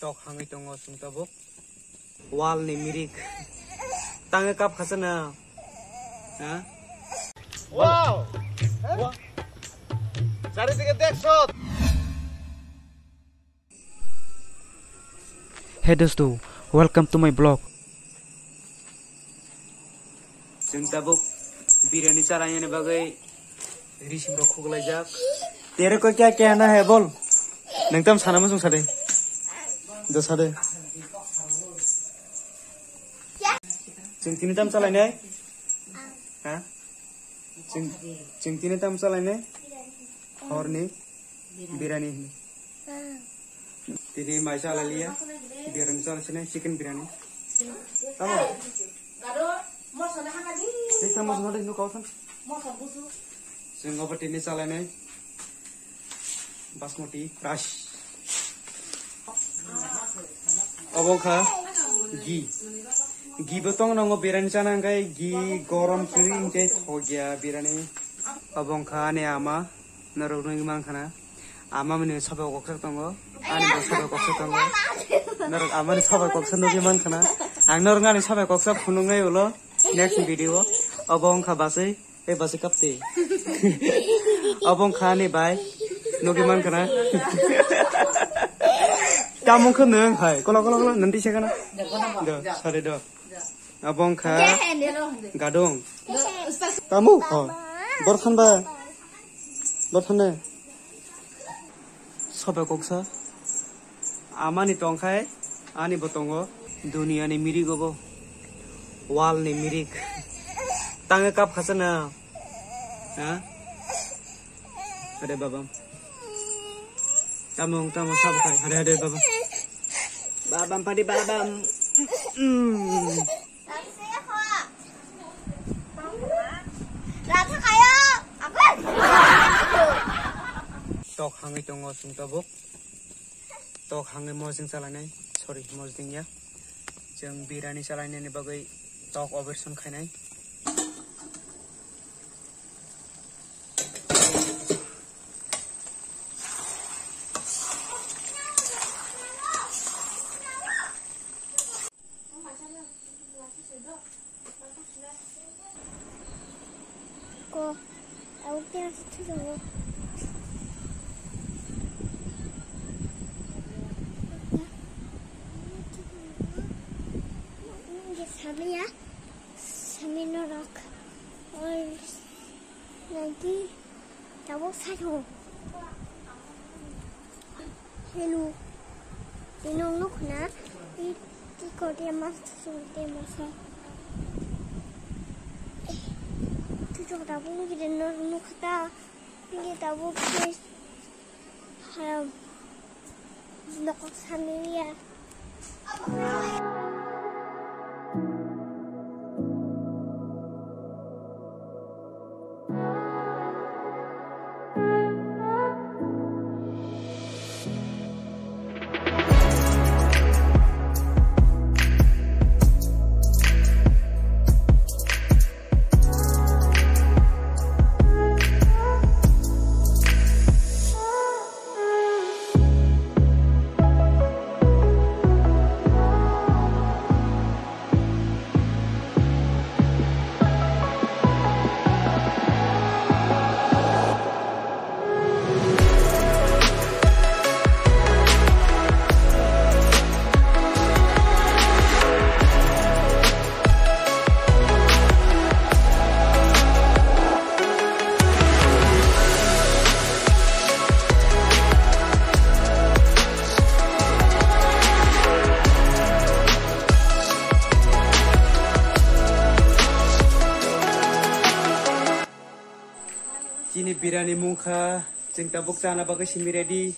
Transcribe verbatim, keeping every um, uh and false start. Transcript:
Tok hangwi tongo chwng tabuk. Wall ni mirik. Tangwi kap khasa na. Ha? Wow! Charidike dekh sot. Hey dosto, welcome to my vlog. Chwng tabuk biryani chalainani bagwi risim rok khuklaijak. Tere ko kya kehna hai bol? Nang tam sana muchung sade. Do sade. Chwng tini tam chalainai? Ha? Chwng, chwng tini tam chalainai? Horni? Biryani hini. Tini maisa alaliya. Biryani chal sini chicken biryani. Tamo? Tei tamo sini nuka usan. Sini obo tini chalainai. Basmati rice. Obo wngkha ghee. Ghee bo tong nango biryani chana hwnkhe ghee gorom kwrwi hwnkhe thokya biryani. Obo wngkha ani ama, norok nugwi mankha na. Ama mani soba koksa tongo, ani bo soba koksa tongo. Norok amani soba koksa nugwi mankha na. Ang norok ani soba koksa phunuknai ulo next video o. Obo wngkha baswi. Eh, basi kapte. Obo wngkha ani bai. Nugwi mankha na. Tamo khe nwng hai. Kolo, kolo, kolo. Nanti se kana. Do, sare do. Obo wngkha gadung. Tamo? Oh. Bor phan ba. Bor phan ne. Sobe koksa. Amani tongkhai, ani bo tongo. Duniani mirik obo. Wall ni mirik. Tangwi kap khasa na. Ha? Hade babam. Tamo, tamo sabo khai. Hade, hade babam. Babam padi babam. Mm. Tok hangwi tongo chwng tabuk. Tok hangwi mojing chalainai. Sorry, mojing ya. Chwng biryani chalainani bagwi tok operation khainai. Ko, au kena situ jago. Ini dia sabi ya, sabi norok. Ol nanti tabuk satu. Hello. Tino nuk na. I, i kote mas, sote mas. Tu chok tabuk nuk de no nuk ta. Ini tabuk ke haram. Nok samiya. Chini biryani mungkha, chwng tabuk chana bagwi simi ready.